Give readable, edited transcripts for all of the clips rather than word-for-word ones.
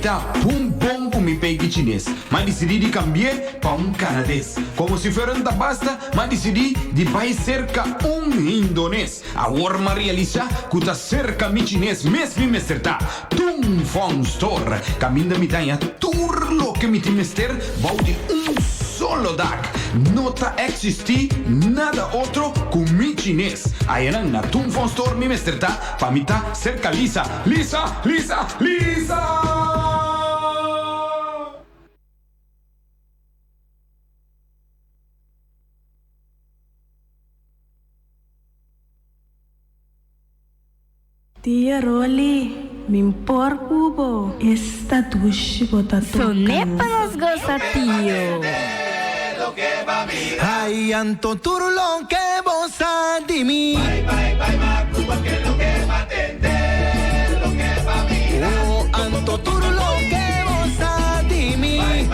ta bon bon ku mi peiki chines. M'a disidí di kambi'é pa un kanades. Komo si fuera no ta basta, m'a disidí di bai serka un hindones. Awor m'a realisá ku ta serka mi chines mes mi mester ta. Tung Fong Store, kaminda mi ta haña tur loke mi tin mester bou di un solo dak. No ta eksistí nada otro ku mi chines. Ayanan na Tung Fong Store mi mester ta pa mi ta serka Lisa. Lisa! Lisa! Lisa! Tia Rolly, mi por ku bo. Esta dushi bo ta toka. Soné pa nos gosa tio. Ay anto tur loke bo sa di mi. Oh anto tur loke bo sa di mi.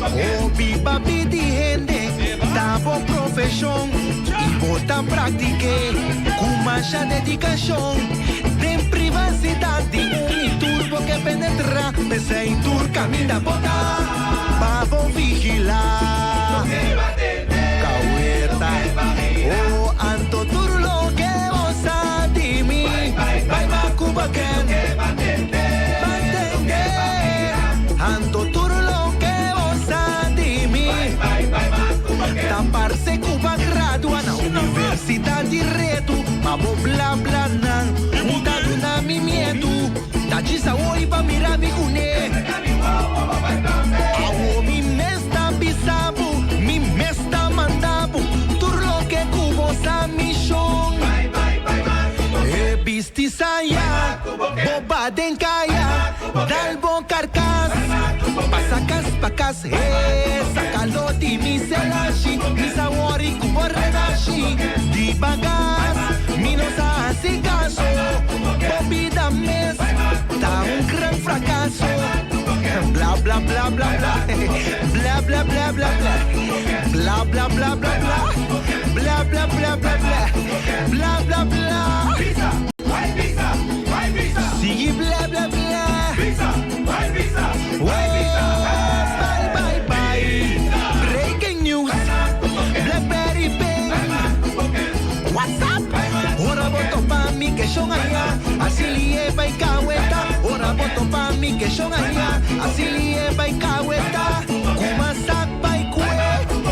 Oh biba bidi hende ta bo profeshon. I bo ta praktik'é ku masha dedikashon. Den privasidat di un i tur bo ke penetrá, p'esei tur kaminda bo ta pa bo vigilá. Kaweta, oh anto tur loke bo sa di mi, bai maku bo ken, ban tende. Anto tur loke bo sa di mi. Ta parse ku bo a gradua na universidat di retu, ma bo bla bla nan un ta duna mi miedu. Ta djis awor pa mira mi kuné. Awor mi mes ta bisa bo, mi mes ta manda bo tur loke ku bo sa mi shon. E bisti saya, bo ba den kaya, dal bo karkas, pasa kas pa kas. He sacalo di mi celashi, mi sa worry cu bo renashi. Di bagas, mi no sa haci caso, bo bida mes ta un gran fracaso. Bla bla bla bla bla, bla bla bla bla bla, bla bla bla bla bla, bla bla bla bla bla, bla bla bla. Sigui bla bla bla. Bye bye bye. Breaking news. Blackberry Ping. WhatsApp. Ora bo topa mi ke shon aya. Así lié bai kaweta. Ora bo topa mi ke shon aya. Así lié bai kaweta. Kuma sak bai kue.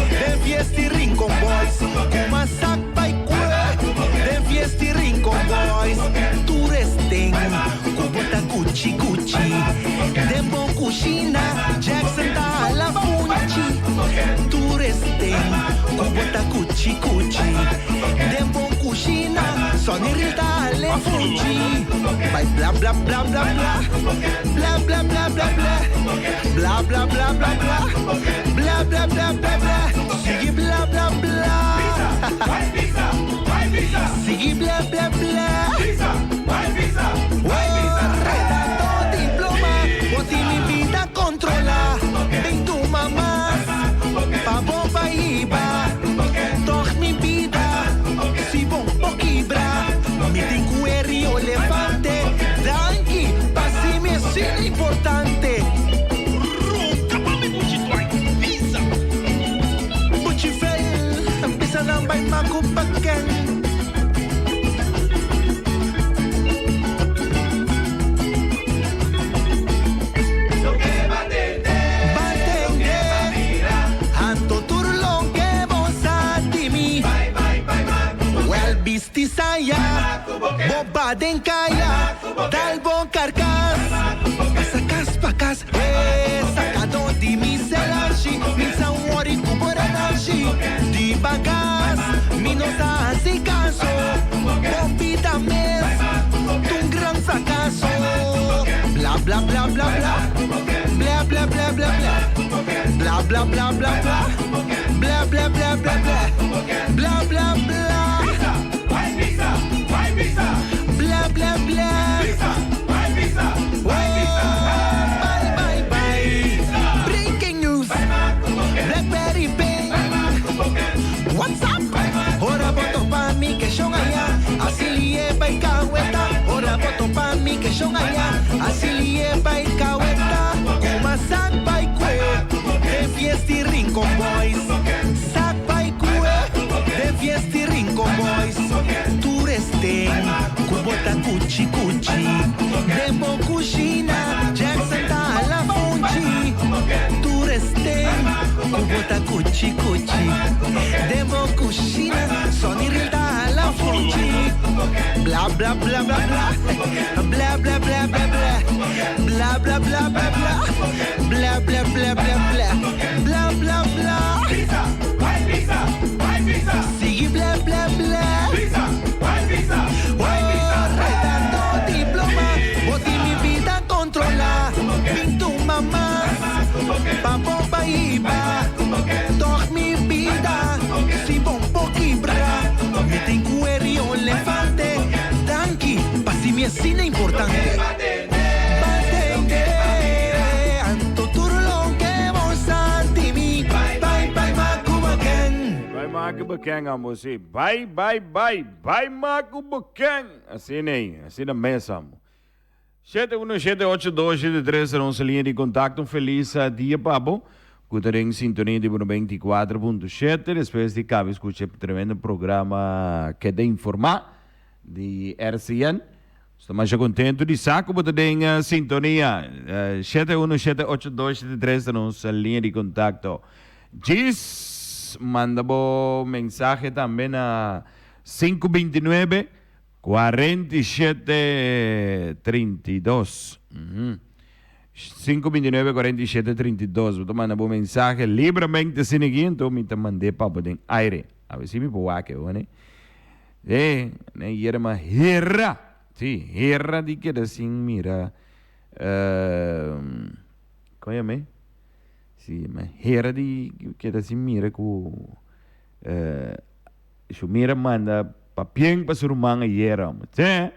Den fiesti Rincon Boys. Kuma sak bai kue. Den fiesti Rincon Boys. Tur esten. Ku bo ta kuchi kuchi den bo kushina Jackson ta hala funchi Tur esten ku bo ta kuchi kuchi den bo kushina Sonny Real ta hala funchi Bai bla bla bla bla bla Bla bla bla bla bla Bla bla bla bla bla Bla bla bla bla bla Sigui bla bla bla Sigui bla bla bla. Redando diploma, bo tin mi bida controla. Bin tuma mas, pa bo bai hiba. Toch mi bida, si bo bo kibra. Mi tin cu e rio levante. Danki pa si mi asina importante. Ronca pa mi buchi twai, bisa. Buchi fel, bisa nan bai maku paken. Batende, anto tur loke bo sa di mi. Wel bisti saya, bo ba den kaya, dal bo karkas. Pasa kas pa kas, eh, sakado di mi selashi, mi sa wori ku bo renashi. Di bagas, mi no sa hasi kaso, bo bida mes t'un gran frakaso. Bla bla bla bla bla, bla bla bla bla bla, bla bla bla bla bla, bla bla bla bla bla, bla bla bla. Bla bla bla. Oh, bye bye bye. Breaking news. Blackberry Ping. WhatsApp. Ora bo topa mi ke shon aya. Así lié bai kaweta. Ora bo topa mi ke shon aya. Así lié bai kaweta. Bo ta kuchi kuchi den bo kushina Sonny Real ta hala funchi Bla bla bla bla bla Bla bla bla bla bla Bla bla bla bla bla Bla bla bla bla bla Bla bla bla Sigui bla bla bla Oh, retando diploma Bo tin mi bida controla Bin tuma mas Pa bo bai-ba Toch mi bida Si bon bo kibra Mi tin ku e ri olefante Danki pa si mi asina importante Batende Anto tur loke bo sa di mi Bai bai maku beken Bai maku beken amo si. Bai bai bai bai maku beken. Asina ei, asina mes amo. Shete uno shete ocho dos shete tres ta nos liña di kontakto. Un felis dia pa bo ku ta den sintonia di bo 94.7 despues di kabe skucha e tremendo programa Keda Informá di RCN. Nos ta masha kontentu di sa ku bo ta den sintonia. Shete uno shete ocho dos shete tres ta nos liña di kontakto. Djis manda bo mensahe tambe na sinku bintinuebe. 47 32 5 29 47 32 bo ta manda bo mensahe libremente asina aki anto mi ta mand'é pa bo den aire a ver si mi por wak e wone e nan yera ma hera si hera di keda sin mira como yama si ma hera di keda sin mira ku Su mira manda papien pa su ruman ayera hombre. Tse.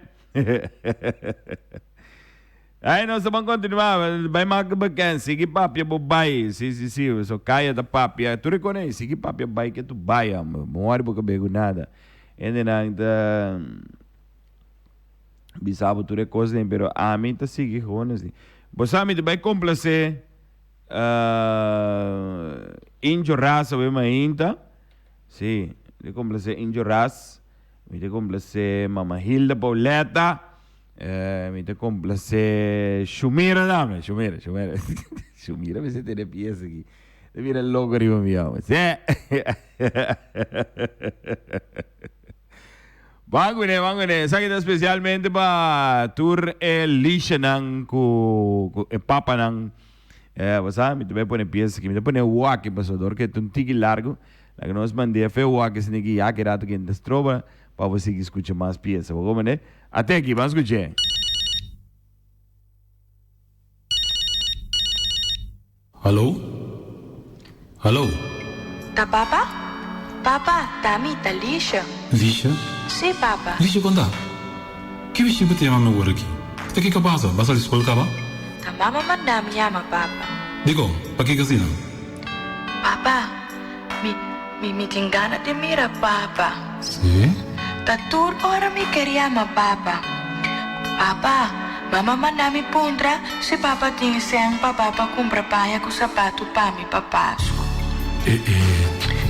Ay, nos ta ban continua. Bai mak beken. Sigui papia bo bai. Si, si, si. So kaya ta papia. Tur e kone. Sigui papia bai ke tu bai hombre. Bo wari bo kabe ku nada. Hendenan ta bisa bo tur e kos den, pero ami ta sigui gewoon así. Bo sa mi ta bai komplase Injo Ras awe mainta. Sí, mi ta komplase Injo Ras, mi ta komplase Mama Hilda Pauletta, mi ta komplase Shumira tambe, Shumira, Shumira, Shumira mester tene pies aki, ta bira loko riba mi amo, sí. Ban kuné, ban kuné, esaki ta spesialmente pa tur e lishanan ku ku e papanan. Eh, bo sa, mi ta bai pone pies aki, mi ta pone waki pasobra dor ke ta un tiki largu, laga nos mand'é fe waki asina ki ya ki rato ke ta stroba pa bo sigui skucha mas piesa. Bo komprende? Ate aki, ban skuch'é. Hallo? Hallo? Ta papa? Papa, ta mi, ta Lisha. Lisha? Sí, papa. Lisha, kon ta? Ki bishí bo ta yama mi awor aki? Ta kiko pasa? Bo a sali skol kaba? Ta mama manda mi yama papa. Dikon? Pakiko asina? Papa, mi, mi, mi tin gana di mira papa. Sí? Ta tur ora mi ker yama papa. Papa, mama manda mi puntra si papa tin sèn pa papa kumpra paña ku sapatu pa mi pa Pasku. E, e.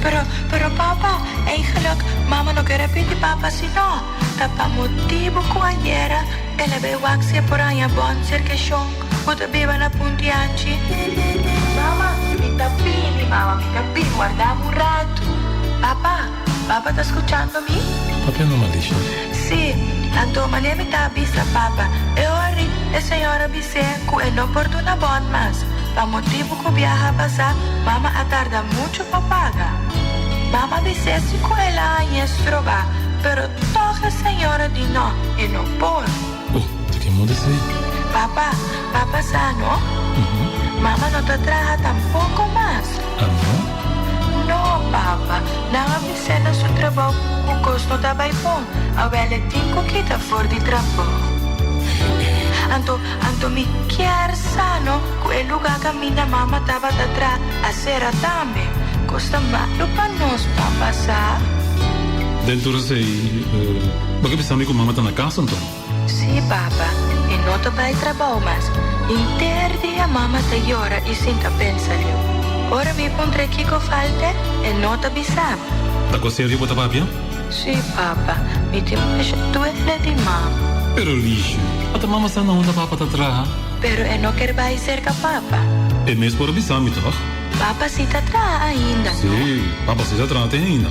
Pero, pero papa, eigenlijk mama no ker a pidi papa si no. Ta pa motibu ku ayera el a bai wak si e por haña bon serkeshon ku ta biba na Puntianchi. Mama, mi ta bini, mama, mi ta bini, warda mi un ratu. Papa, papa ta skuchando mi? Papia no malisha. Sí, anto manera mi ta bisa papa, e ora e señora bis'é ku e no por duna bon mas, pa motibu ku biaha pasá mama a tarda muchu pa paga. Mama bis'é si ku el a hañ'é strobá, pero tòg e señora di nò, e no por. Oh, ta ke moda esei? Papa, papa sa no? Mama no ta traha tampoko mas. Ah no? No, papa, nan a bis'é na su trabou ku kos no ta bai bon, awel e tin ku kita for di trabou. Anto, anto mi kier sa no ku e lugá kaminda mama tabata traha a sera tambe. Kos ta malu pa nos, papa sa. Den tur esei, bo ke bisa mi ku mama ta na kas anto? Sí, papa, e no ta bai trabou mas. Henter dia mama ta yora i sinta pensa liu. Ora mi puntr'é kiko falt'é, e no ta bisa mi. Ta ku serio bo ta papia? Sí, papa, mi tin masha duele di mama. Pero Lishu, ata mama sa na unda papa ta traha? Pero e no ker bai serka papa. E mes por a bisa mi, tòg? Papa si ta traha ainda, no? Sí, papa si ta traha te ainda.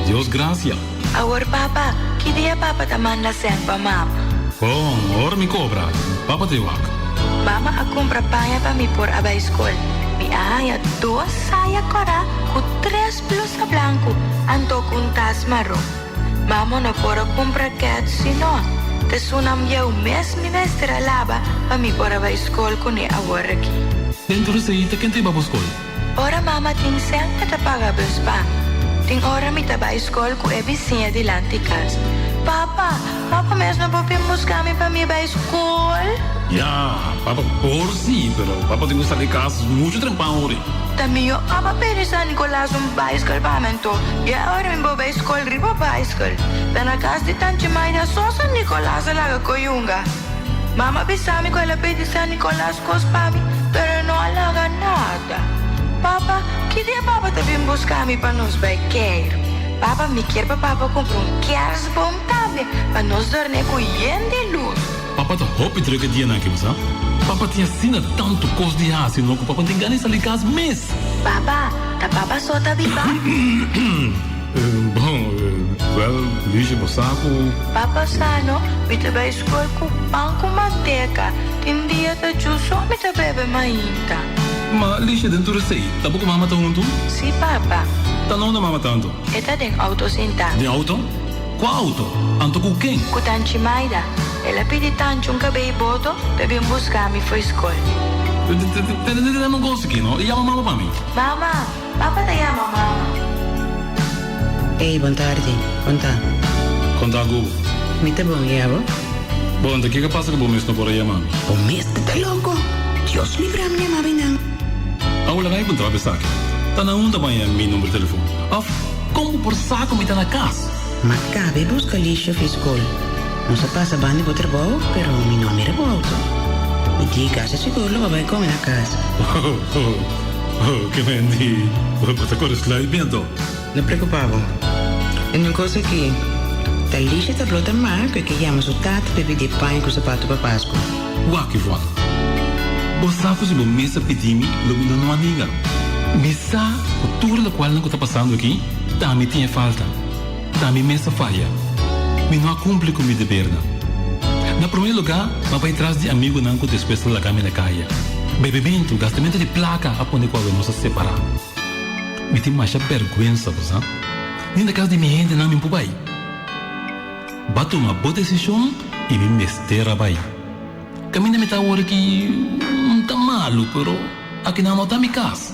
Dios gracia. Awor papa, ki dia papa ta manda sèn pa mama? Bon, ora mi kobra, papa ta e wak. Mama a kumpra paña pa mi por a bai skol. Mi a haña dos saya kòrá ku tres blusa blanku anto ku un tas maron. Mama no por a kumpra kèts sino te sunam bieu mes mi mester a laba pa mi por a bai skol kuné awor aki. Dentro esei ta ken ta hiba bo skol? Ora mama tin sèn e ta paga bus pa mi. Tin ora mi ta bai skol ku e bisiña dilanti kas. Papa, papa mes no por bin buska mi pa mi bai skol? Ya, papa por si, pero papa tin ku sali kas muchu trempan ori. Ta mihó papa pidi San Nicolas un baiskel pa mi anto. Ya ora mi por bai skol riba baiskel. Ta na kas di Tanchi Maida so San Nicolas a laga koyunga. Mama a bisa mi ku el a pidi San Nicolas kos pa mi, pero e no a laga nada. Papa, ki dia papa ta bin buska mi pa nos bai keiru? Papa, mi kier pa papa kumpra un kersboom tambe pa nos dorne ku yen di lus. Papa ta hopi druk e dianan aki, bo sa. Papa tin asina tantu kos di hasi no ku papa no tin gana di sali kas mes. Papa, ta papa so ta biba? Bon, wel, Liesje, bo sa ku. Papa sa no, mi ta bai skol ku pan ku manteka. Tin dia ta djus so mi ta bebe mainta. Ma, Liesje, den tur esei, ta bo ku mama ta huntu? Si, papa. Ta na unda mama ta anto? E ta den auto sintá. Den auto? Kua auto? Anto ku ken? Ku Tanchi Maida. El a pidi Tanchi un kabei boto p'e bin buska mi fo'i skol. Tende tende un kos aki, no? Yama mama pa mi. Mama! Papa ta yama mama. Ey, bon tardi. Kon ta? Kon ta ku bo? Mi ta bon, i abo? Bon, ta kiko pasa ku bo mes no por a yama mi? Bo mes ta ta loko! Dios libra mi yama binan. Awo laga mi puntra bo esaki. Ta na unda bo a yama mi number telefon? Of, kon bo por sa ku mi ta na kas? Ma kabe buska Lisha fi skol. Nos a pasa banda di bo trabou, pero mi no a mira bo auto. Mi di kasi sigur lo bo bai kome na kas. Oh, ke mendi. Bo ta kore sluit mi anto. No preocupa bo. E un cos aki. Ta Lisha ta blota ma cu e ke yama su tata pa e pidi paña cu zapato pa Pascu. Wak, Yvonne. Bo sa cu si bo mes a pidi mi, lo mi no no a ninga. Mi sa cu tur locualnan cu ta pasando aki, ta mi tin e falta. Ta mi mes a faya. Mi no a cumpli cu mi debernan. Na prome lugar, m'a bay tras di amigunan cu despues a laga mi na caya. Bebementu, gastamentu di placa a pone cu awe nos a separa. Mi tin masha berguensa, bo sa. Ni na cas di mi hendenan mi por bay. Ba tuma bo decision y mi mester a bay. Caminda mi ta awor aki no ta malu, pero akinan no ta mi cas.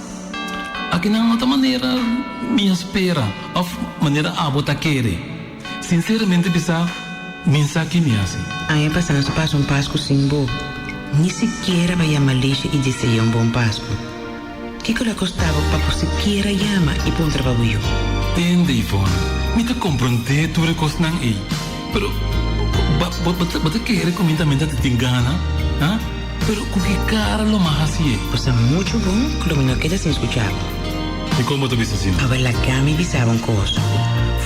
Akinan no ta manera mi a spera of manera abo ta kere. Sinceramente bisa, mi sa ki mi haci. Aña pasa nos a pasa un Pascu sin bo. Ni sikiera ba yama Lisha y desea un bon Pascu. Kiko lo a kosta bo pa bo sikiera yama i puntra pa bo yu? Tende, Yvonne, mi ta komprondé tur e kosnan ei, pero bo bo ta kere ku mi tambe ta tin gana, ha? Pero ku ki kara lo mi a hasi ei? Bo sa muchu bon ku lo mi no keda sin skucha bo. I kon bo ta bisa asina? Awe laga mi bisa bo un kos.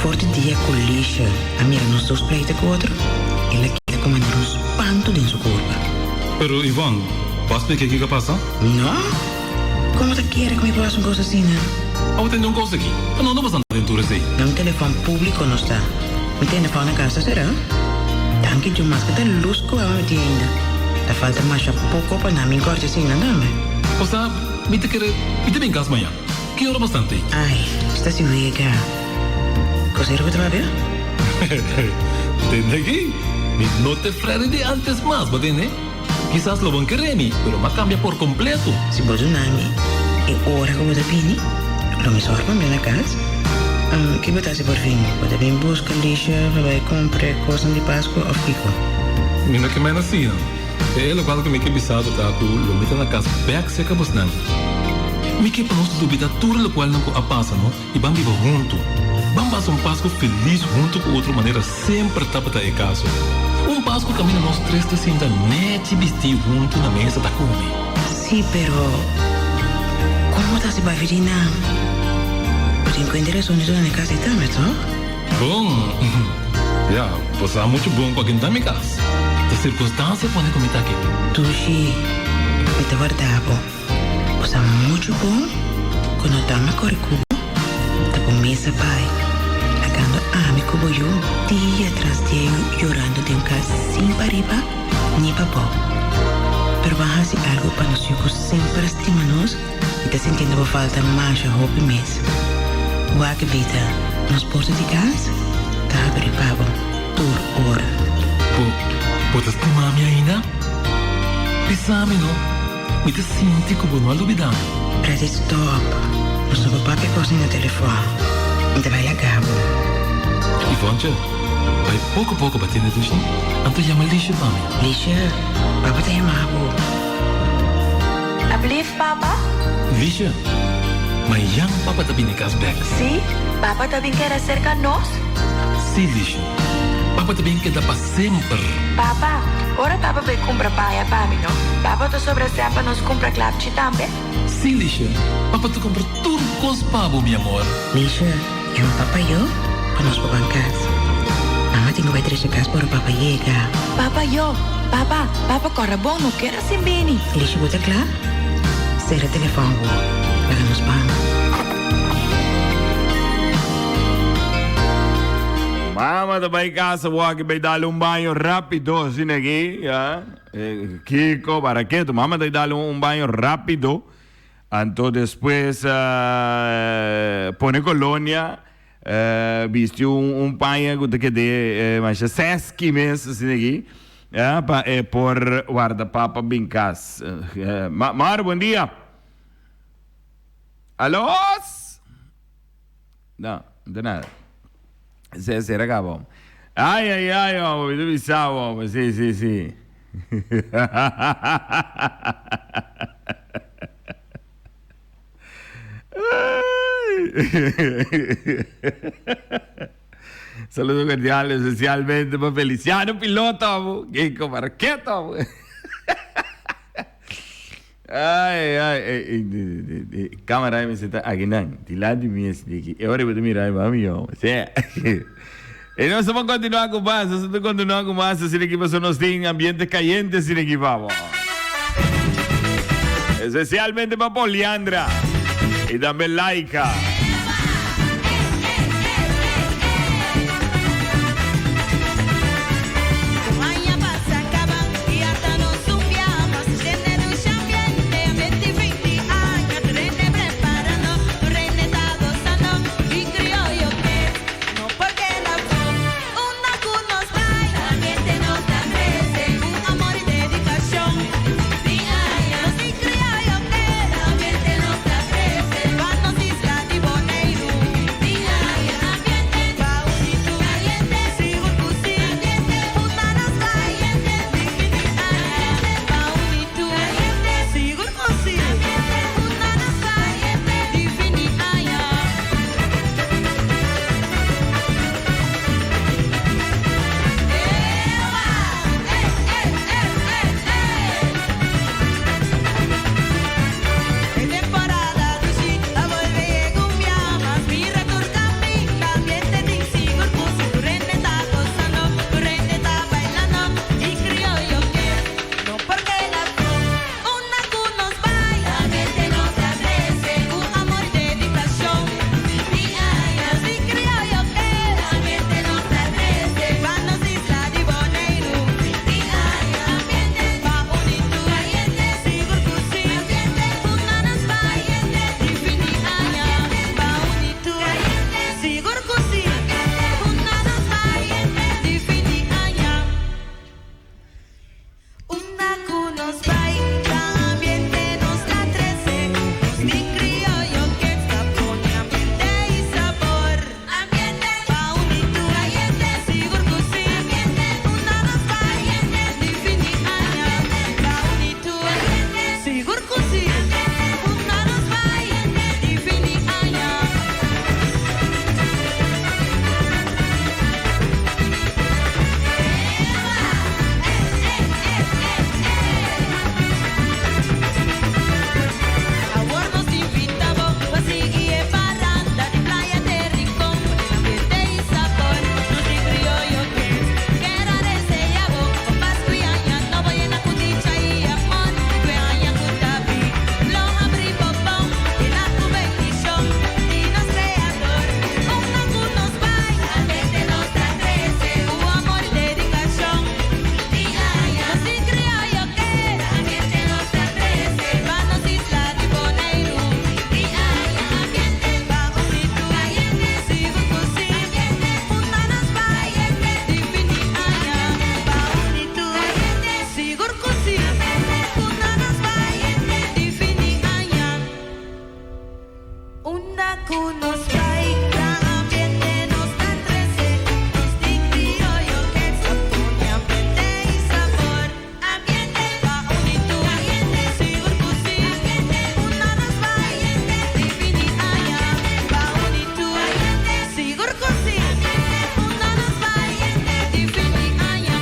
For di dia ku Lisha a mira nos dos pleita ku otro, el a keda ku manera un spantu den su kurpa. Pero, Yvonne, bo a splika kiko a pasa? No! Kon bo ta kere ku mi por hasi un kos asina? Abo tende un kos aki. Ta no no bastante den tur esei. Na un telefòn públiko nos ta. Mi telefòn na kas ta será. Danki Dios maske ta lus ku awa mi tin ainda. Ta falta masha poko pa nan bin kòrta eseinan tambe. Osa, mi ta kere mi ta bin kas mañan. Ki ora bastante? Ai, sta si wega. Kosero bo ta papia? Tende aki, mi no ta e Freddy di antes mas, bo tende? Kisas lo bon kere mi, pero m'a kambia por kompleto. Si bo duna mi e ora ku bo ta bini, lo mi sòru pa mi na kas. Ki bo ta hasi por fin? Bo ta bin buska Lisha pa bai kumpra e kosnan di Pasku òf kiko? Mi no ke mena asina. E lokual ku mi ke bisa bo ta ku lo mi ta na kas bèk serka bosnan. Mi ke pa nos dubida tur lokualnan ku a pasa no i ban biba huntu. Ban pasa un Pasku felis huntu ku otro manera semper tabata e kaso. Un Pasku kaminda nos tres ta sinta nechi bistí huntu na mesa ta kome. Sí, pero kon bo ta hasi bafi di nan? Bo tin kuenta rason di duna na kas ei tambe, tòg? Bon, ya, bo sa muchu bon ku a kenta mi kas. Ta sirkunstansia pone ku mi ta aki. Dushi, mi ta warda bo. Bo sa muchu bon. Ku no ta mi a kore ku bo, ta bo mes a bai, lagando ami ku bo yu dia tras dia yorando den un kas sin pariba ni pabou. Pero bo a hasi algu pa nos yu ku semper a stima nos i ta sintiendo bo falta masha hopi mes. Wak Vita, nos porta di kas ta habri pa bo tur ora. Bo, bo ta stima mi ainda? Bisa mi no. Mi ta sinti ku bo no a lubidá mi. Freddy stop, nos no por papia kos ni na telefòn. Mi ta bai laga bo. Yvonne, bai poko poko pa tende dushi, anto yama Lisje pa mi. Lisje, papa ta yama bo. Ablief, papa? Lisje, mayan papa ta bini kas bek. Sí, papa ta bin keda serka nos? Sí, Lisje, papa ta bin keda pa semper. Papa, ora papa bai kumpra paña pa mi no, papa ta sobra sèn pa nos kumpra klapchi tambe? Sí, Lisje, papa ta kumpra tur kos pa bo, mi amor. Lisje, yama papa yo pa nos por ban kas. Mama tin ku bai drecha kas pa ora papa yega. Papa yo, papa, papa kòrda bon, no keda sin bini. Lisje, bo ta kla? Sera telefòn bo, laga nos ban. Mama ta bai casa bo aki bai dal un baño rapido asina aki ya Kiko para ke tu mama ta dal un baño rapido anto despues pone colonia bisti un paña ku ta kede masha seski mes asina aki ya pa e por warda papa bin cas. Mar bon dia. Alos. No, no ta nada. Se sera caba hombre. Ay, ay, ay, hombre, mi ta bisa bo, hombre. Sí, sí, sí. Saludo cordial especialmente pa Feliciano Piloto, hombre. Kiko Marqueto, hombre. Ay, ay, ey, ey, di, di, di, di. Cámara mi se ta aki nan. Dilanti mi es diki. E ora bo ta mira mi mami yo. Sea. E nos ta continua cu mas, nos ta continua cu mas asina ki pasobra nos tin ambiente cayente asina ki pa bo. Especialmente pa Poliandra y tambe Laika. ku nos bai. Gran ambiente nos ta trese. Nos di Krioyo Kids ta pone ambiente i sabor. Ambiente pa uni tur hende. Sigur ku si. Unda nos bai. Di bini aña pa uni tur hende. Sigur ku si. Unda nos bai. Di bini aña.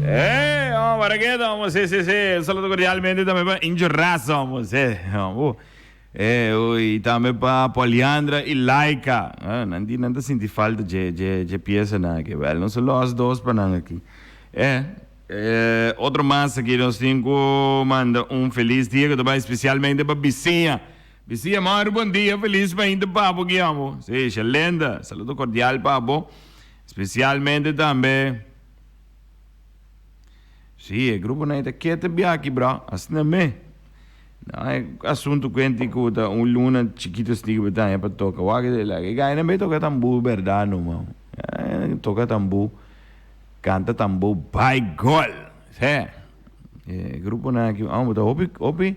Hey, oh, para qué estamos? Sí, sí, sí. Un saludo cordialmente también para Injo Raza, vamos. Sí, vamos. Eh, uy, tambe pa Poliandra y Laika. Ah, nan di nan ta sinti falta dje, dje, dje pieza nan aki. Wel, nos a los dos pa nan aki. Eh, eh, otro mas aki nos tin cu manda un feliz dia cu ta bai especialmente pa Bisiña. Bisiña, mari bon dia, feliz mainta pa bo, Guillermo. Sí, Shalenda, saludo cordial pa bo. Especialmente tambe. Sí, e gruponan ei ta kete biaha aki bro, asina me. No e asuntu kuenti ku ta un luna chikitu asina ku bo ta haña pa toka. Wak e laga e gainan bai toka tambú bèrdat no man. Toka tambú, kanta tambú bai gol. Sè, e gruponan aki amo ta hopi hopi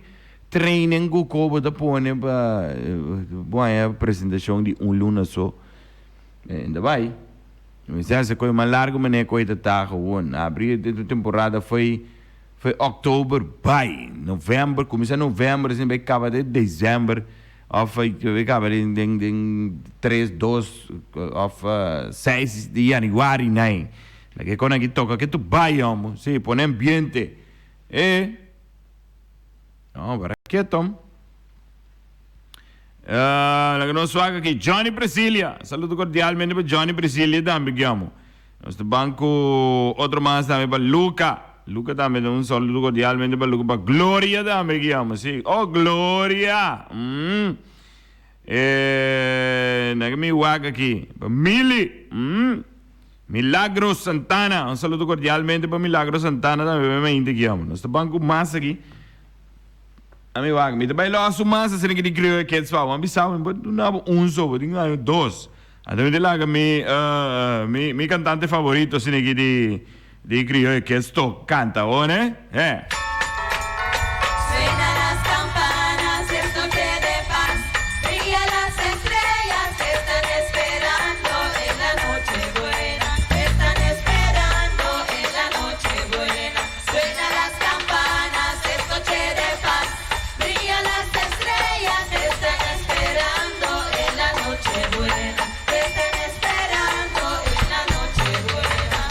training ku kobo ta pone pa bo haña presentashon di un luna so. Ta bai. Mester koe mas largo mane koe ta ta gewoon. Abri e temporada foi foi oktober bai november kuminsa november asina bai kaba den december of bai kaba den den den tres dos of seis di januari nai. Laga e kon aki toka ke tu bai homo si pone ambiente e no para keto. Laga nos wak aki Johnny Priscilia. Saludo cordialmente pa Johnny Priscilia tambe Guillermo. Nos ta ban cu otro mas tambe pa Luca. Luca tambe un saludo cordialmente pa Luca. Pa Gloria tambe Guillermo. Si. Oh Gloria. Mm. Eh, laga mi wak aki. Pa Mili. Mm. Milagro Santana. Un saludo cordialmente pa Milagro Santana tambe Guillermo. Nos ta ban cu mas aki. Ami wak, mi ta bai los su mas asina ki di Creole Kids pa bo. Mi bisa bo, mi por duna bo un so, bo tin gaña dos. Anto mi ta laga mi, mi, mi cantante favorito asina ki di, di Creole Kids to canta awor, ne? Eh. Suena las campanas, es noche de paz, Brillan las estrellas, te están esperando en la noche buena, te están esperando en la noche buena. Suena las campanas, es noche de paz, Brillan las estrellas, te están esperando en la noche buena, te están esperando en la noche buena.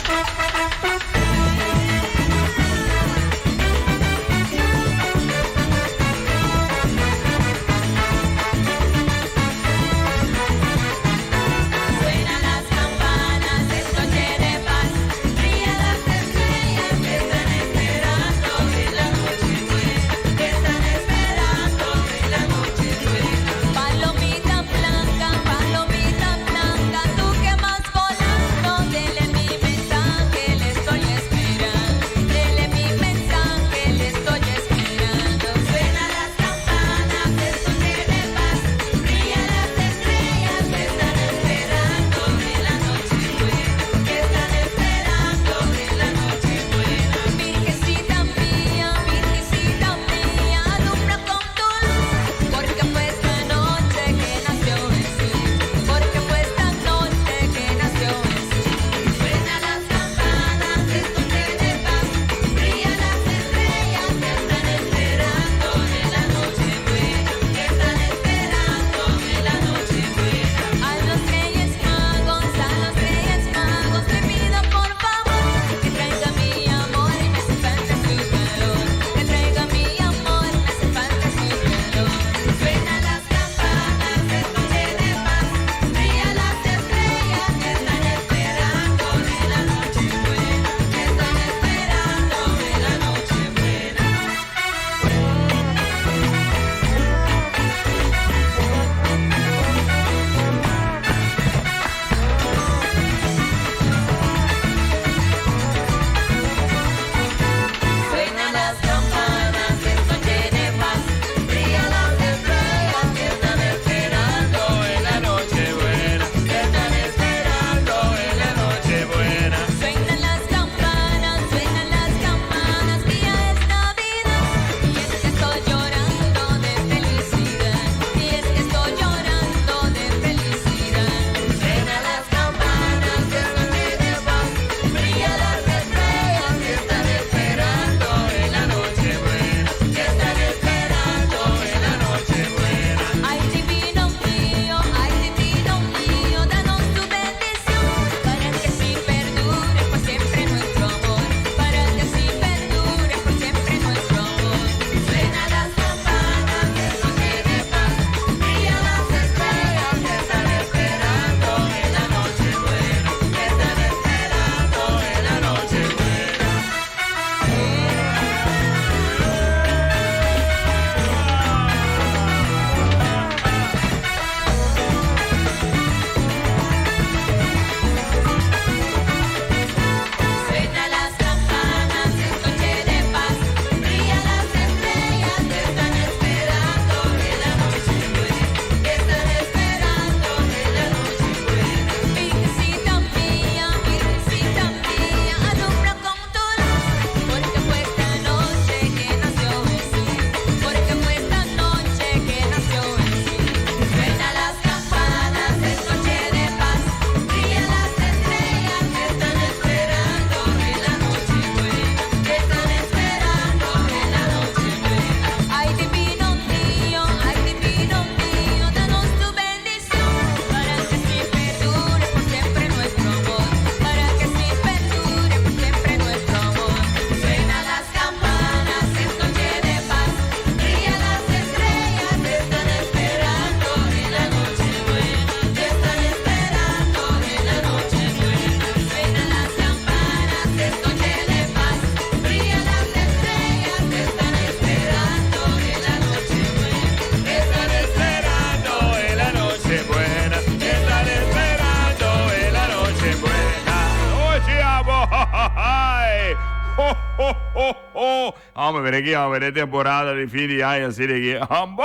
Hombre, mira aki, hombre, den temporada di fin di aña asina aki. Hombo!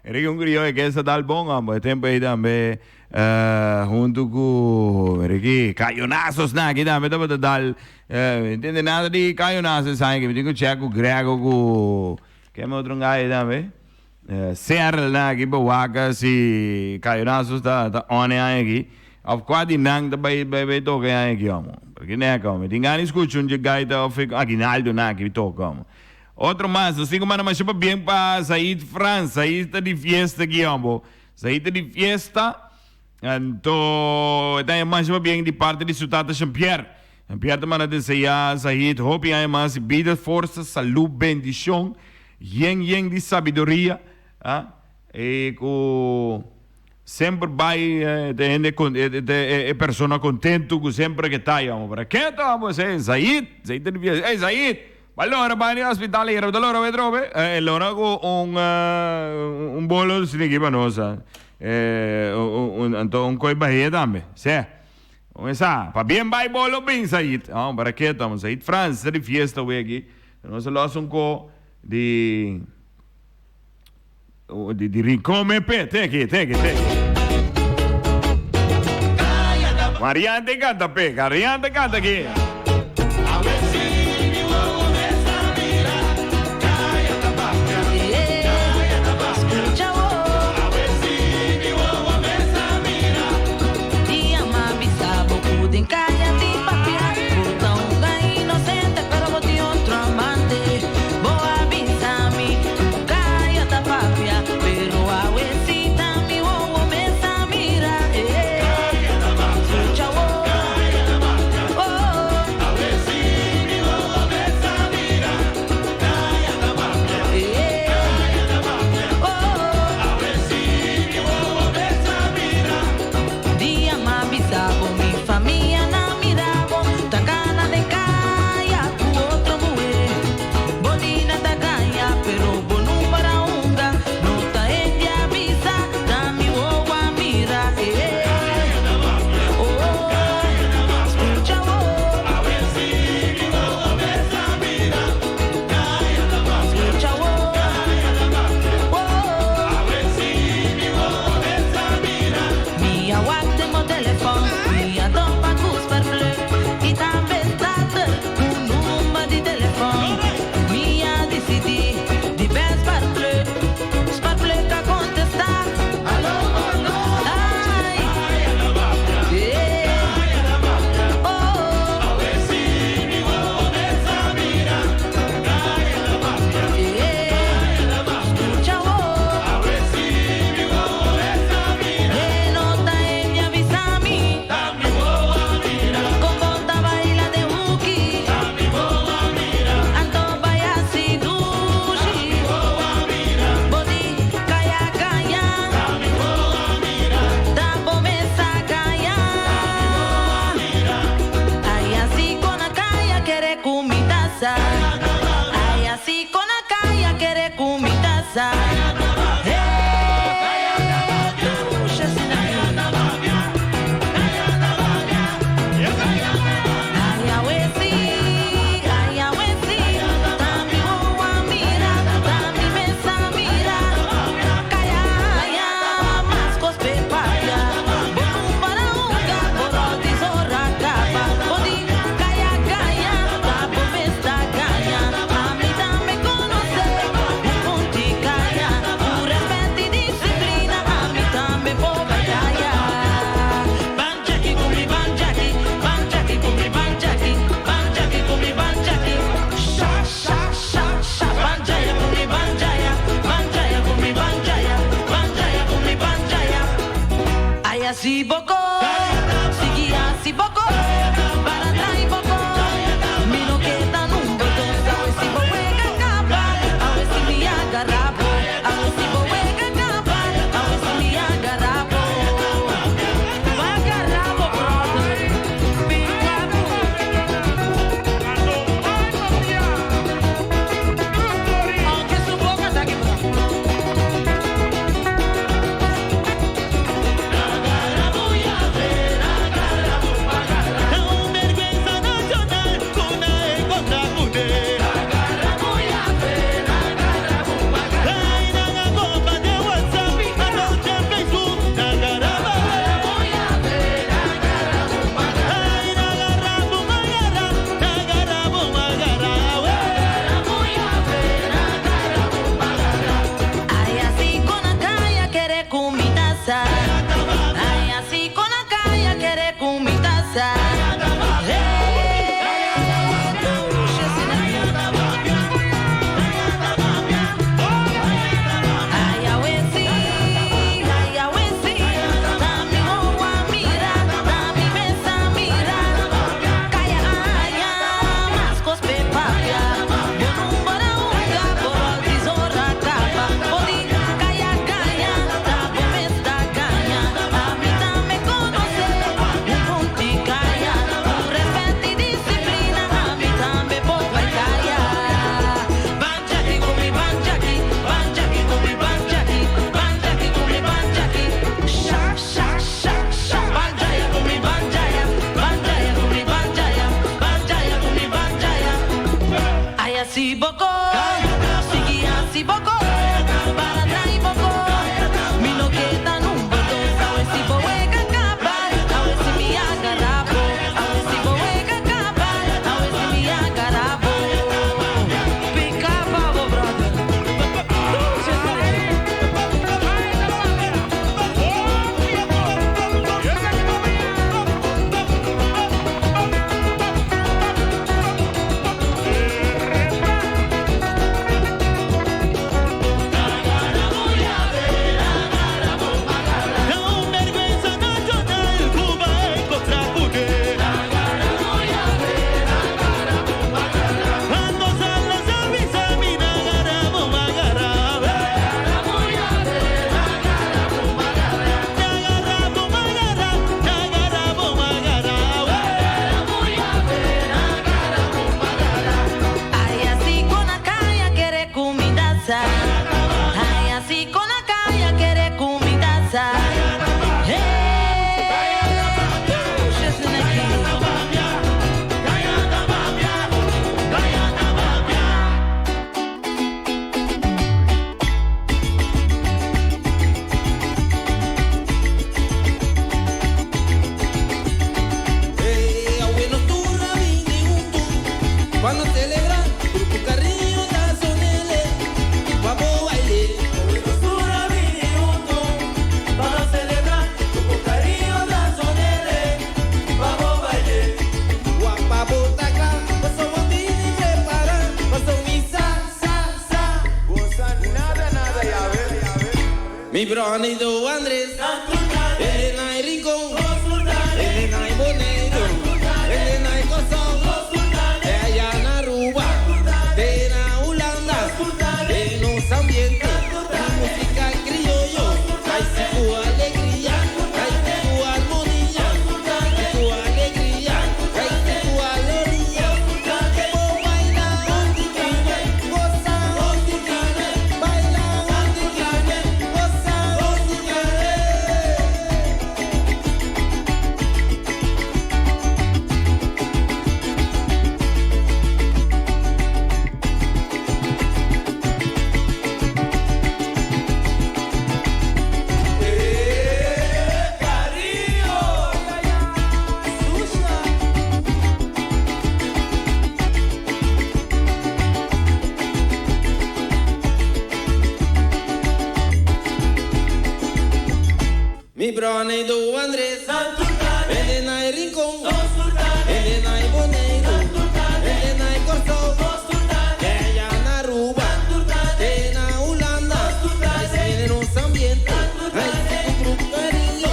Mira aki un grioyo ke sa dal bon, hombo. E tempo ei tambe huntu ku, mira aki, Cayonazos nan aki tambe tabata dal. Mi tende nada di Cayonazos esaki, mi tin ku check ku Grego ku, ken otro un gayo tambe? Serl nan aki pa wak si Cayonazos ta ta on e aña aki of cua di nan ta bay bay bay toca e aña aki omo. Porque neka omo, mi tin gana di scucha un dje gaita of Aguinaldo nan aki toca omo. Otro mas, nos tin cu manda masha pabien pa Said Frans, Said ta di fiesta aki omo. Said ta di fiesta, anto e ta haña masha pabien di parti di su tata Jean Pierre. Jean Pierre ta manda desea Said hopi aña mas di bida, forsa, salud, bendicion. Yen yen di sabiduria, ah, i ku semper bai ta hende e persona kontentu ku semper ke ta yama para ke ta bo esei Zaid, Zaid ta di fiesta, ey Zaid, bai lora bai na hospital ayera bo ta lora bai atrobe, e lora ku un un bolo sniki pa nos, anto un koi bahia tambe, sè, un sa, pabien bai bolo bin Zaid, ah, para ke ta, Zaid Frans ta di fiesta awe aki. Nos a los un ko di di di Rincon me pe teki teki teki. Mariante canta pe, Mariante canta aki. mi tasa. Ay, así con la calle quiere con mi tasa. Ay, awesi, ay, awesi, dami hoa mira, dami mesa mira. Calla, ay, mas cospe papia. Bonumbara unga, borotizora capa. Bodi, calla, calla, tapo mesta caña. A mí me conoce, un punticaya. Un respeto y disciplina, a mí también poco y calla. Banjaki, kumi, banjaki, banjaki, kumi, banjaki, banjaki, kumi, banjaki. Sha, sha, sha, sha. Banjaya, kumi, banjaya, banjaya, kumi, banjaya, banjaya, kumi, banjaya. Ay, así boko, sigui así boko, para atrás boko. Mi no queda nunca dos, a ver si boega acabar, a ver si mi agarrabo, a ver si boega acabar, a ver si mi agarrabo. Pica pavo, brother. Não vergüenza nacional, Cuba encontra poder. Ando salas avisa mi nagarabo magarabe. Nagarabo magara, nagarabo magarabe. Ay, así con la calle quiere comida. Ay, así con la calle quiere comida. Hey, puxa esse aqui. Hey, abuelo, tu rabini junto. Cuando celebra, grupo Carrillo da sonele. Vamos baile. Abuelo, tu rabini junto. Cuando celebra, grupo Carrillo da sonele. Vamos baile. Guapa botaca, paso botín y prepara. Paso mi sa, sa, sa. Goza nada, nada, ya ver. Mi bronito Andrés, Elena y Rincón, Elena y Boneiro, Elena y Cosón, de allá en Aruba, de la Holanda, de los ambientes, la música criollo, ay sí cu alegría, ay sí cu armonía, ay cu alegría, ay sí cu alegría, que vos baila, goza, baila, goza. Mi bronito Andrés, Elena y Rincón, Elena y Boneiro, Elena y Corso, de allá en Aruba, de la Holanda, ahí se vienen los ambientes, ahí se con grupo cariño,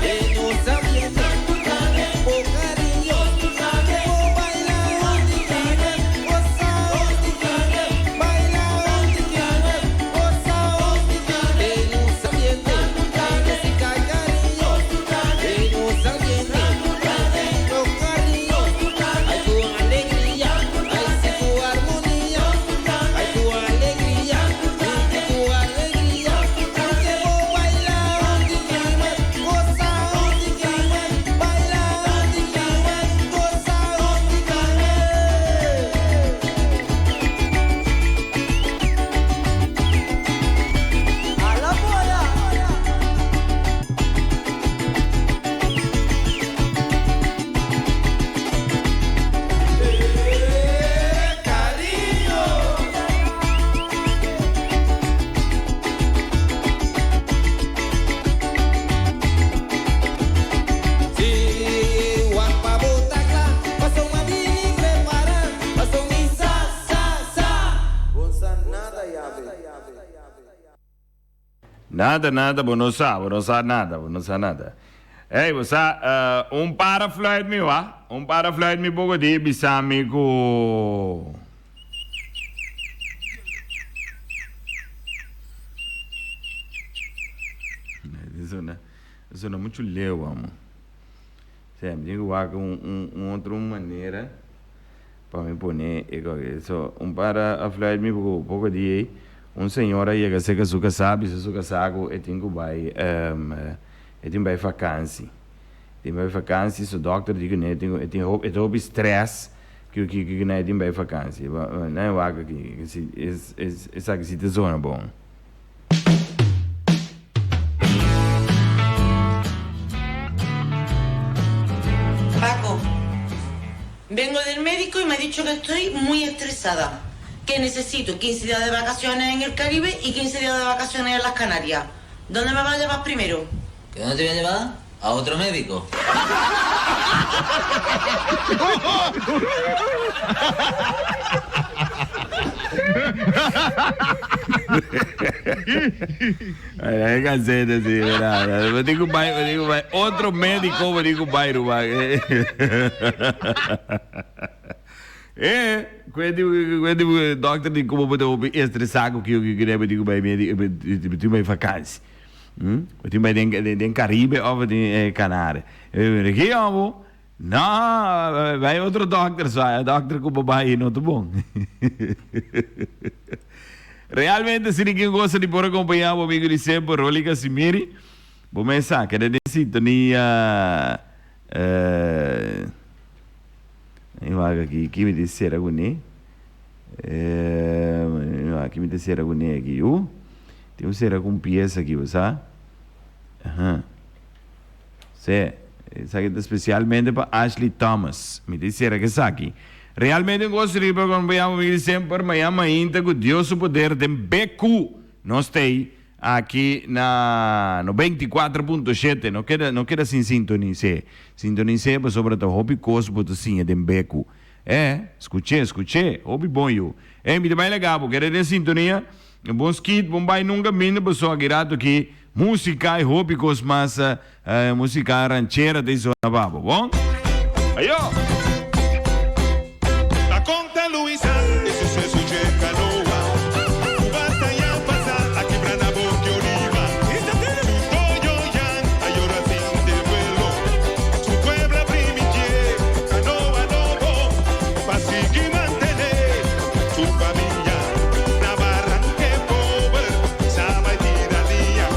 de los ambientes, con cariño, que vos baila, goza, baila, goza, de los ambientes, música cariño, de los ambientes. Nada, nada, bo no sa, bo no sa nada, bo no sa nada. Ey, bo sa, un para fluit mi wa, un para fluit mi poko di bisa mi ku. Sona, sona muchu leu, amo. Sí, mi tin ku wak un, un, un otro manera pa mi pone e kos. So, un para a fluit mi poko, poko di ey, un señora a yega serka su kasá, bisa su kasá ku e tin ku bai, e tin bai fakansi. Tin bai fakansi, su dòkter di kuné e tin, e tin hopi, e ta hopi stress ku ku ku e tin bai fakansi. Nan e wak aki, si esaki si ta zona bon. Paco, vengo del médico y me ha dicho que estoy muy estresada, que necesito 15 días de vacaciones en el Caribe y 15 días de vacaciones en las Canarias. ¿Dónde me vas a llevar primero? ¿Que dónde te voy a llevar? A otro médico. Ay, ay, cansete, sí, verdad. Me digo, bai, me digo, bai. Otro médico, me digo, bai, Rubán. Eh, cuente, cuente, doctor, di como bote hopi estresado ku kio kio me digo, bai, me digo, bai vakantie. Bo tin bai den den Caribe of den Canaria. Ki amo? No, bai otro dokter sa, e dokter ku bo bai no ta bon. Realmente si tin gosa di por acompaña bo amigo di semper Rolly Casimiri. Bo mes sa keda den sintonia eh wak aki ki mi tin sera kuné. Eh aki mi ta sera kuné aki. Tin un sera ku un piesa aki, bo sa? Aha. Se, esaki ta spesialmente pa Ashley Thomas. Mi ta sera ku esaki. Realmente un goso riba kon bo yama mi di semper, mañan mainta ku Dios su poder den BQ nos ta ei aki na 94.7. No keda, no keda sin sintonis'é. Sintonis'é pasobra ta hopi kos bo ta siña den BQ. Eh, skuch'é, skuch'é. Hopi bon yu. Eh, mi ta bai laga bo. Keda den sintonia. Bon skit, bon bai nunca minda paso aki rato ki musica y hopi cos mas musica ranchera ta zona pa bo, bon? Ayo! Ta conta Luisa e suceso dje canoa cu basta aña pasa a kibra na boki oriba. Su toyo Jan a yora sin devuelo. Su pueblo a primitie canoa nobo pa sigui mantene su familia. Na baranke pober sa bai tira lia.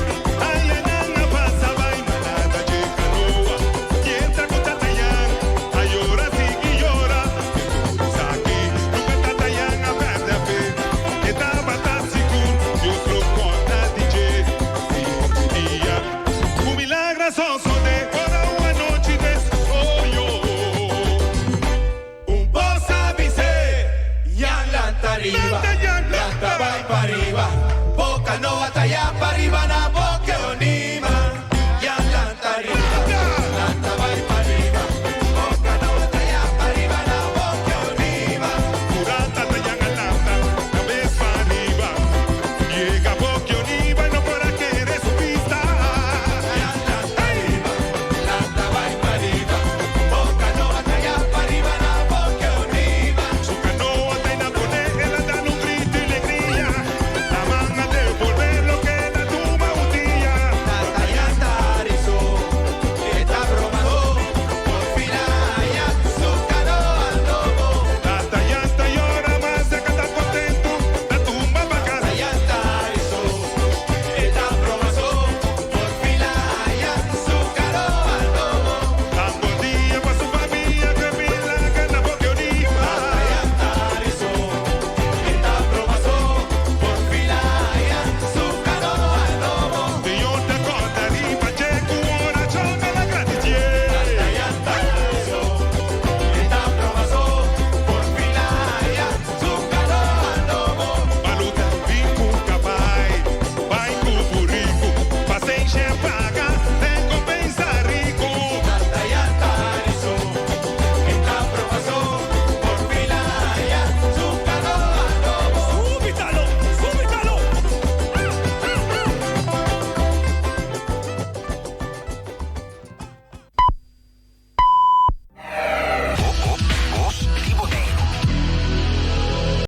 Añanan a pasa bai ma nada dje kanoa. Mientra ku Tata Yan a yora sigui yora. E tur esaki nunka Tata Yan a pèrdè a fe. E tabata sigur Dios lo kòrda di dje. Riba un dia ku milagra sosodé.